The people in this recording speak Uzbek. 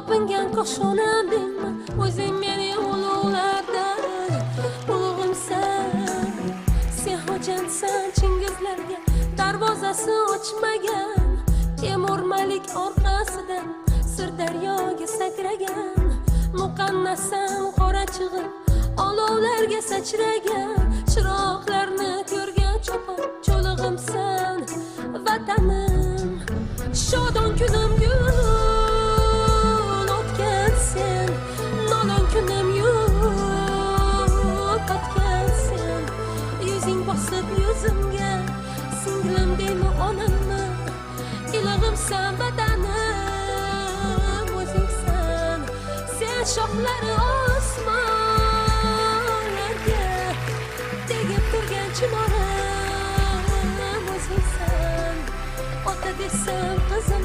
Topingan koshonam deyman, o'zing meni ulug'lardan ulug'imsan. Sen xo'jansan Chingizlarga darvozasi ochmagan, Temur Malik orqasidan Sirdaryoga sakragan, muqannasan qorachig'i olovlarga sachragan, chiroqlarni ko'rgan cho'pon cho'lig'imsan vatanim. Shodon kunim gul o'tgan sen, nolon kunim yo'qotgan sen. Yuzing bosib yuzimga, singlim deymi onamni, ilig'imsan vatanim o'zingsan. Sen shoxlari osmonlarga tegib turgan chinorim o'zingsan. Ota desam qizim